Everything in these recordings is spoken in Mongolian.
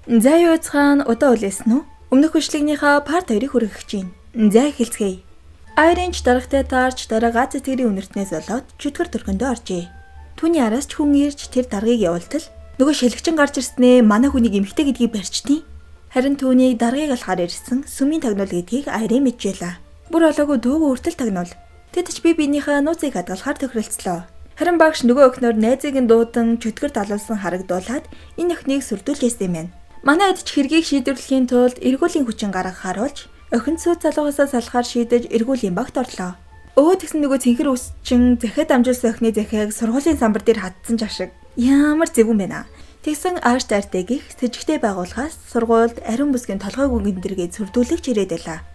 За юу цаана удаа үлээсэн үү? Өмнөх бичлэгнийхаа part 2-ыг хүргэх гэж байна. За эхэлцгээе. Айринч дарагтай таарч дараа гац тэтгэрийн үнэртнээс болоод чөтгөр төрхөндөө оржээ. Түүний араас ч хүн ирж тэр даргаыг явуултал нөгөө шилэгчин гарч ирснээ манай хүнийг эмхтэй гэдгийг барьчтیں۔ Харин түүнийг даргаыг алахаар ирсэн сүмийн тагнуул гэдгийг Айрин мэджээлээ. Бүр олоогүй дуугүй хүртэл тагнуул. Тэд ч би биенийхээ нууцыг хадгалахаар тохиролцлоо. Харин багш нөгөө охиноор найзыг нь дуудан чөтгөр далуулсан харагдуулаад энэ охиныг сүрдүүлж байсан юм байна. Манай эд ч хэргийг шийдвэрлэхийн тулд эргүүлийн хүчин гаргахаар болж охин сүйд залуугаасаа салахаар шийдэж эргүүлийн багт орлоо. Өө тэгсэн нөгөө цэнхэр үсчин захиа дамжуулсан охины захиаг сургуулийн самбар дээр хатсан ч ашиг. Ямар зэвүүн байна. Тэгсэн ааш дайртай гих сэжигтэй байгууллагаас сургуульд ариун бүсгийн толгойг өнгөн дэргээд сүрдүүлэгч ирээд байлаа.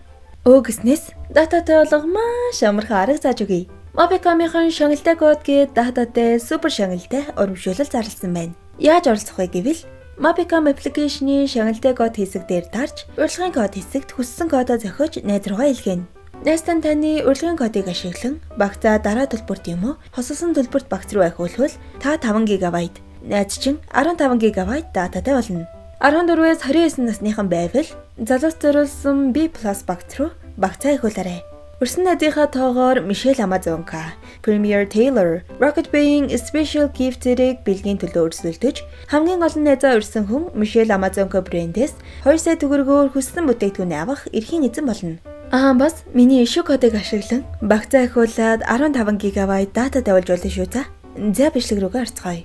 Өө гэснээс дататай болго маш амархан арга зааж өгье. Mobicom-ийн шагналтай код гээд дататай супер шагналтай урамшуулал зарласан байна. Яаж оролцох вэ гэвэл Mobicom application-ы шагналтай код хэсэг дээр дарж, урилгын код хэсэгт хүссэн кодоо зохиож найз руугаа илгээнэ. Найз нь таны урилгын кодыг ашиглан багцаа дараа төлбөрт юм уу, хосолсон төлбөрт багц руу ахиулвал та 5 ГБ, найз чинь 15 ГБ дататай болно. 14-ээс 29 насныхан байвал залуус зориулсан B+ багц руу багцаа ахиулаарай. Өрсөн найзынхаа тоогоор Мишель Амазонка, Premier Taylor, Rocket Pay-ийн Special Gift зэрэг бэлгийн төлөө өрсөлдөж хамгийн олон найзаа урьсан хүн Мишель Амазонка брэндээс 2 сая төгрөгөөр хүссэн бүтээгдэхүүн авах эрхийн эзэн болно. Аа бас миний ишүү кодыг ашиглан багцаа ахиулаад 15 ГБ дата тавилж болно шүү за. За бичлэг рүүгээ орцгоё.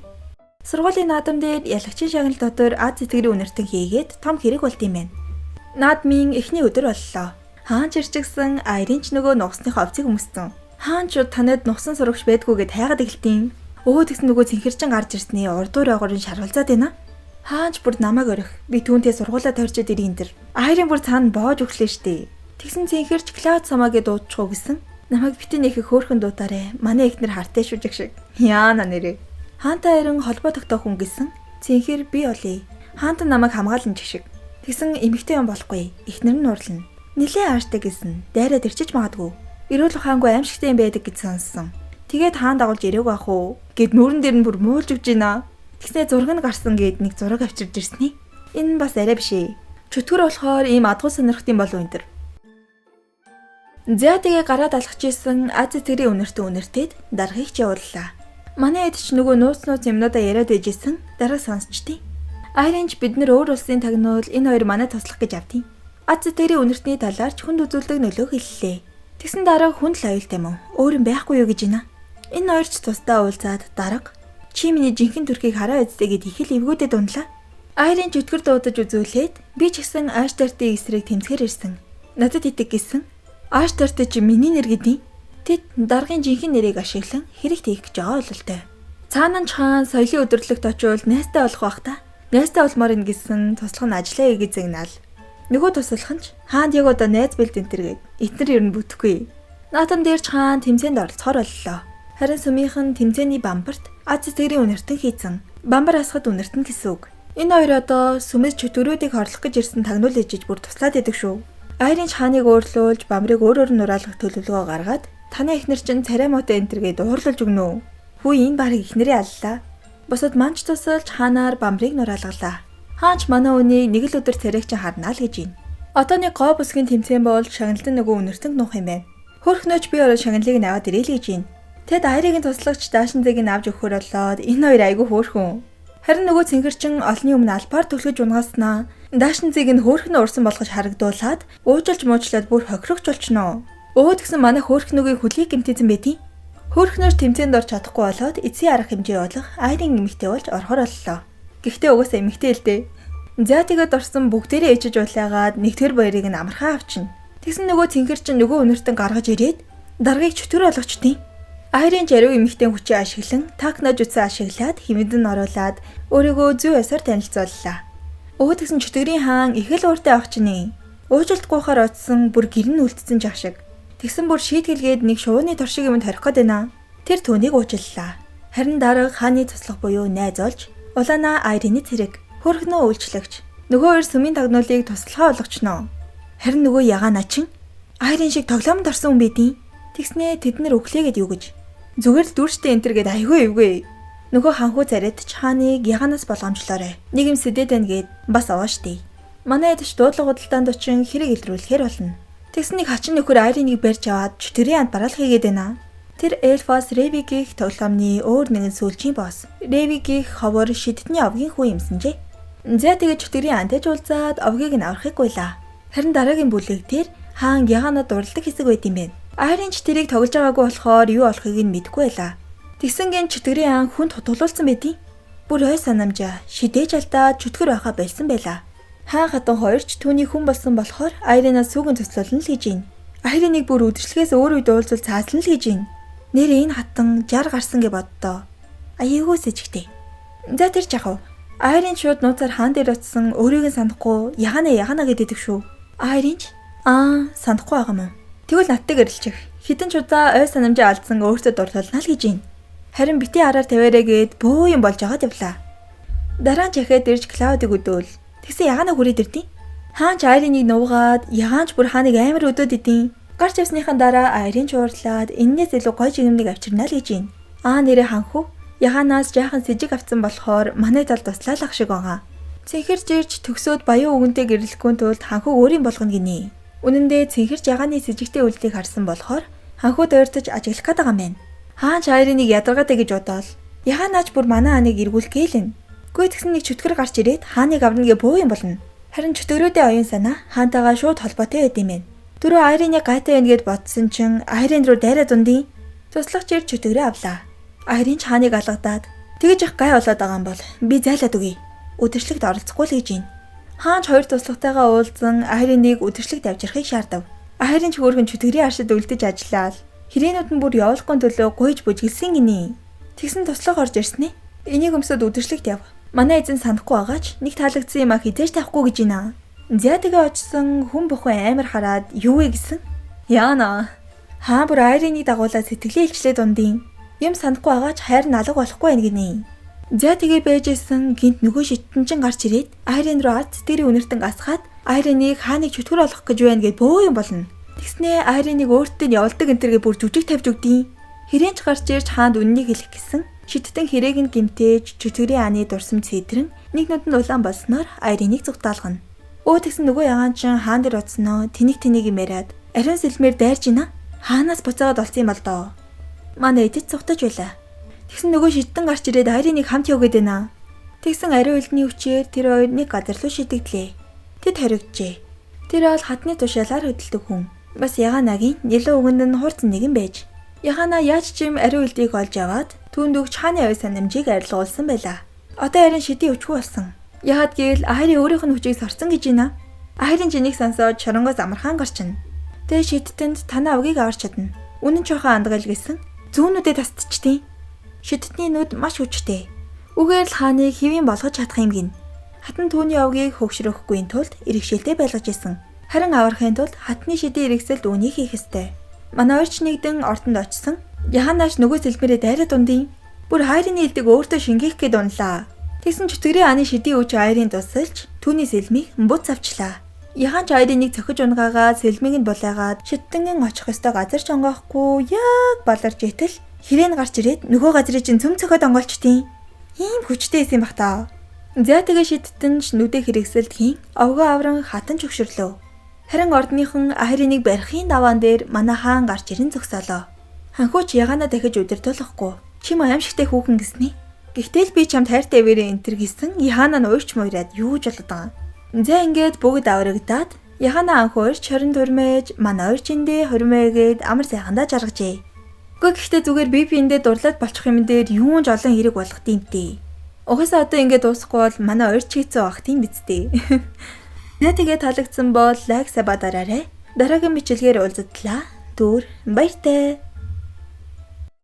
Сургуулийн наадам дээр ялагчийн шагнал дотор ад тэтгэрийн үнэртэн хийгээд том хэрэг болт юм байна. Наадмын эхний өдөр боллоо. Хаан ч ирчихсэн Айрин ч нөгөө нугасныхаа овцыг өмссөн. Хаан ч танад нугсан сурагч байдгүй гэд хайгаад эхэлтийн. Өө тэгсэн нөгөө цэнхэрчин гарч ирсний урдуур ойгоор нь шарвалзаад байна. Хаан ч бүр намайг орхи. Би түүнтэй сургуулаа тойрчод ирийн тэр. Айрин бүр цаана боож өглөө штэ. Тэгсэн цэнхэрч Клауд самаа гэд дуудчихуу гэсэн. Намайг битэн нэхэх хөөхөн дуутаарэ. Манай эхнэр хартай шүжиг шиг. Яана нэрээ. Хаантай харин холбоо тогтоох хүн гэсэн. Цэнхэр би олъё. Хаанта намайг хамгаална ч шиг. Тэгсэн эмэгтэй юм болохгүй. Эхнэр нь уурлна. Нилээ ааштай гэсэн. Дайраад ирчиж магадгүй. Эрүүл ухаангүй аимшигтай юм байдаг гэж сонссон. Тэгээд хаан дагуулж ирээг бах уу гэд нүрэн дээр нь бүр муулж өгч байна. Тэгснээ зураг нь гарсан гэд нэг зураг авчирж ирсний. Энэ нь бас арай биш ээ. Чөтгөр болохоор ийм адгуу сонирхтын болов энэ төр. За тэгээ гараад алхаж исэн Аз тэтгэрийн үнэртэн үнэртээд даргаыг ч явууллаа. Манай эд ч нөгөө нууц нууц юмнуудаа яриад байжсэн дараа сонсчтیں۔ Айринч бид нэр өөр улсын тагнуул энэ хоёр манай туслах гэж автیں۔ Аз тэтгэрийн үнэртний талаар ч хүнд үзүүлдэг нөлөө хэллээ. Тэгсэн дараа хүнд л аюултай юм уу? Өөр юм байхгүй юу гэж байна. Энэ хоёр ч тусдаа уулзаад дарга чи миний жинхэнэ төрхийг хараа үстэ гэд их л эвгүүдэд унлаа. Айрын чөтгөр дуудаж үзүүлээд би ч гэсэн ааш дартын эсрэг тэмцэхэр ирсэн. Надад итэг гэсэн. Ааш дартай чи миний нэр гэдیں۔ Тэд даргын жинхэнэ нэрийг ашиглан хэрэгт хийх гэж байгаа ойлолтой. Цаана нь ч хаан соёлын өдөрлөгт очивол найстай болох бах та. Найстай болмоор ин гэсэн туслах нь ажиллаа хийгээ зэгнал. Нөгөө туслах нь ч хаанд яг одоо найз бэлд энэ төр гээд эднэр ер нь бүтэхгүй. Наатан дээр ч хаан тэмцээнд оролцохоор боллоо. Харин сүмийнх нь тэмцээний бамбарт аз тэтгэрийн үнэртэн хийцэн. Бамбар асахад үнэртэн гэсэн үг. Энэ хоёр одоо сүмэс чөтгөрүүдийг хорлох гэж ирсэн тагнуул ээжиж бүр туслаад идэг шүү. Айрын ч хааныг өөрлөөлж бамбрыг өөр өөр нураалгах төлөвлөгөө гаргаад таны эхнэр чинь царай муутай энэ төр гээд уурлуулж өгнө үү? Хүү энэ барыг эхнэрээ аллаа. Бусад манч тусалж хаанаар бамбрыг нураалгалаа. Хаач манай үнийг нэг л өдөр царайг чинь харнаа л гэж байна. Одоо нэг гоо бүсгийн тэмцээн бол шагналдан нөгөө үнэртэнг нуух юм байна. Хөрхнөөч би орой шагналыг нь аваад ирээ л гэж байна. Тэд айрыг нь туслагч даашинзыг нь авч өгөхөр болоод энэ хоёр айгүй хөөрхөн. Харин нөгөө цэнгэрчин олны өмнө албаар түлхэж унгааснаа даашинзыг нь хөөрхөн урсан болгож харагдуулаад уужилж муучлаад бүр хохирогч болчихно. Өө тэгсэн манай хөөрхнөөгийн хөлийг гэмтээсэн байдیں۔ Хөөрхнөөч тэмцээнд орч чадахгүй болоод эцсийн арга хэмжээ болох айрын эмэгтэй болж орохор боллоо. Гэхдээ угаасаа эмэгтэй л дээ. За тэгээд орсон бүгдээрээ ичиж улаагаад нэгтгэр баярыг нь амархан авчина. Тэгсэн нөгөө цэнхэр чинь нөгөө үнэртэн гаргаж ирээд даргаыг чөтгөр болгочтیں۔ Айрын жарив эмэгтэй хүчээ ашиглан такнаж үтсэн ашиглаад хэмэд нь оруулаад өөрийгөө зүй ёсоор танилцууллаа. Өө тэгсэн чөтгөрийн хаан их л ууртай авах чинь. Уужилт гуйхаар очсон бүр гэр нь үлдсэн жах шиг. Тэгсэн бүр шийтгэлгээд нэг шувууны торшиг юмд хорих гээд байна. Тэр түүнийг уучлалаа. Харин дарга хааны туслах буюу найз олж Улаана Айрины цэрэг хөрхнөө үйлчлэгч. Нөгөө хоёр сүмийн тагнуулыг туслахаа болгочноо. Харин нөгөө ягаана чин Айрын шиг тоглоомд орсон хүн байдیں۔ Тэгснээ тэд нэр өглөөгээд юу гэж. Зүгээр л дүрштэй энтер гээд айгүй эвгүй. Нөгөө ханхүү царайд ч хааныг ягаанаас болгоомжлоорой. Нэг юм сэдэд байна гэд бас овоо штий. Манай эдч дуудлага худалдаанд очин хэрэг илрүүлэхээр болно. Тэгсэн нэг хачин нөхөр Айриныг барьж аваад чөтгөрийн анд бараал хийгээд байна. Тэр Элфас Ревигийнх тоглоомны өөр нэгэн сүүлчийн босс. Ревигийнх ховор шидтний овгийн хүү юмсанжээ. За тэгээд чөтгөрийн антаж уулзаад овгийг нь аврахыг гуйлаа. Харин дараагийн бүлэг дээр хаан ягаанаа дурладаг хэсэг байт юм байна. Айрин ч тэрийг тоглож байгаагүй болохоор юу болохыг нь мэдэхгүй байлаа. Тэгсэн гин чөтгөрийн ан хүнд хутгалуулсан байдیں۔ Бүр ой санамжаа шидээж алдаад чөтгөр байхаа болсон байлаа. Хаан хатан хоёр ч түүний хүн болсон болохоор Айринаас сүүгэн туслуулна л гэж байна. Айриныг бүр үдшилгээс өөр үед уулзвал цааслана л гэж байна. Нэр энэ хатан 60 гарсан гэж боддоо. Аягүй сэжигтэй. За тэр жахав. Айрин шууд нууцаар хаан дээр очсон өөрийг нь санахгүй ягана ягана гэдэг шүү. Айрин ч аа санахгүй байгаа юм. Тэгвэл надтай гэрэлчих. Хитэн ч удаа ой санамжаа алдсан өөртөө дурлуулна л гэж байна. Харин бити араар тавиараа гэд бөө юм болж байгаад явлаа. Дараа нь чахаад ирж Клаудыг өдөөл. Тэгсэн ягана хүрээд ирдیں۔ Хаан ч Айриныг нуугаад ягаан ч бүр хааныг амар өдөөд идэв. Гарч явсныхан дараа Айрин ч уурлаад эннээс илүү гой жигмнийг авчирна л гэж байна. Аа нэрээ ханхүү ягаанаас жаахан сэжиг авцсан болохоор манай тал туслаалах шиг байгаа. Цэнхэрч ирж төгсөөд баян үгэнтэй гэрлэхгүй тулд ханхүү өөрийн болгоно гинэ. Үнэн дээр цэнхэрч ягааны сэжигтэй үлдлийг харсан болохоор ханхүү дойртож ажиглах гээд байгаа юм байна. Хаан ч Айриныг ядаргаатай гэж бодоол. Ягаанаач бүр манай хааныг эргүүлэх гээл юм. Гүй тэгсэн нэг чөтгөр гарч ирээд хааныг авна гэ бөө юм болно. Харин чөтгөрүүдийн оюун санаа хаантайгаа шууд холбоотой байд юм байна. Түрүү Айриныг гайтай байна гэд бодсон чинь Айрин руу дайраа дундیں۔ Туслахч ир чөтгөрөө авлаа. Айрин ч хааныг алгадаад тэгэж их гай болоод байгаа юм бол би зайлаад өгье. Үдшилтэд оролцохгүй л гэж байна. Хаан ч хоёр туслахтайгаа уулзан Айриныг үдшилтэд авчрахыг шаардав. Айрин ч хөөрхөн чөтгөрийн аршид үлдэж ажиллаад хэрээнүүд нь бүр явуулахгүй төлөө гуйж бүжгэлсэн гинэ. Тэгсэн туслах орж ирсэн ээ. Энийг өмсөд үдшилтэд яв. Манай эзэн санахгүй байгаач нэг таалагдсан юм а хизээж тавихгүй гэж байна. За тэгээ очсон хүн бүхэн амар хараад юу вэ гэсэн. Яана. Хаа бүр Айриныг дагуулаад сэтгэлээ илчлээ дундیں۔ Юм санахгүй байгаач хайр нь алга болохгүй байх гинэ. За тэгээ байжсэн гинт нөгөө шиттэн чин гарч ирээд Айрин руу ад сэтгэрийн үнэртэн гасгаад Айриныг хааныг чөтгөр олох гэж байна гэд бөө юм болно. Тэгснээ Айриныг өөртөө нь явуулдаг энтергээ бүр жүжиг тавьж өгдیں۔ Хэрээнч гарч ирж хаанд үннийг хэлэх гэсэн. Шиттэн хэрээг нь гимтээж чөтгөрийн аны дурсамж сэдрэн нэг нүдэнд улаан болсноор Айриныг зүгтаалгана. Өө тэгсэн нөгөө ягаан чин хаан дээр очсноо тэнэг тэнийг юм яриад ариун сэлмээр дайрж ина. Хаанаас буцаагаад олсон юм бол доо. Манай эдэж цухтаж байлаа. Тэгсэн нөгөө шиттэн гарч ирээд Айриныг хамт яв гээд байна. Тэгсэн ариун элдний хүчээр тэр хоёр нэг газар руу шидэгдлээ. Тэд хоригджээ. Тэр бол хатны тушаалаар хөдөлдөг хүн. Бас яганагийн нэлээд үгэнд нь хурц нэгэн байж. Ягаана яаж ч юм ариун элдийг олж аваад түүнд өгч хааны оюун санамжийг арилгуулсан байлаа. Одоо харин шидийн өчгөө болсон. Яагаад гэвэл Айрин өөрийнх нь хүчийг сорсон гэж байна. Айрин жинийг сонсоод шоронгоос амархан гарчна. Тэгээ шидтэнд танаа авгийг аварч чадна. Үнэн ч жоохон андгайл гэсэн. Зүүнүүдэд тасдчихдээ. Шидтний нүд маш хүчтэй. Үгээр л хааныг хэвийн болгож чадах юм гин. Хатан түүний овгийг хөгшрөхгүй тулд иргэшээлтэй байлгаж исэн. Харин аврахын тулд хатны шидийн иргэсэлд үүнийг хийх ёстой. Манай ойрч нэгдэн ордонд очсон. Яханаач нөгөө сэлмэрээ дайраа дундیں۔ Бүр Айрины элдэг өөртөө шингээх гээд унлаа. Тэгсэн чөтгөрийн аны шидийн үуч Айрин тусалж түүний сэлмийг буц авчлаа. Ягаан ч Айриныг цохиж унгаагаад сэлмийг нь булаагаад шиттэн очих ёстой газар ч онгоохгүй яг баларч итэл хэрээн гарч ирээд нөгөө газрыг чинь цөм цохиод онгоолчтیں۔ Ийм хүчтэй исэн бах та. За тэгээ шиттэн ч нүдэ хэрэгсэлд хийн овгоо авран хатан чөгшөрлөө. Харин ордныхан Айриныг барихын даваан дээр манай хаан гарч ирэн зогсоолоо. Ханхууч ягаана дахиж удирдуулахгүй. Чим аимшигтэй хүүхэн гэсний. Гэхдээ л би чамд хайртай вэрээ энтер гэсэн яхаана нь уурч муураад юу ч болоод байгаа. За ингээд бүгд аврагдаад яхаана анх уурч 20 турмэж манай уурчиндээ 20 мэгээд амар сайхандаа жаргажээ. Үгүй гэхдээ зүгээр би биэндээ дурлаад болчих юм дээр юун ч олон хэрэг болох юм дээ. Угаасаа одоо ингээд дуусахгүй бол манай уурч хийцэн байх тийм биз дээ. За тэгээ таалагдсан бол лайк саба дараарай. Дараагийн бичлэгээр уулзтлаа. Түр баяртай.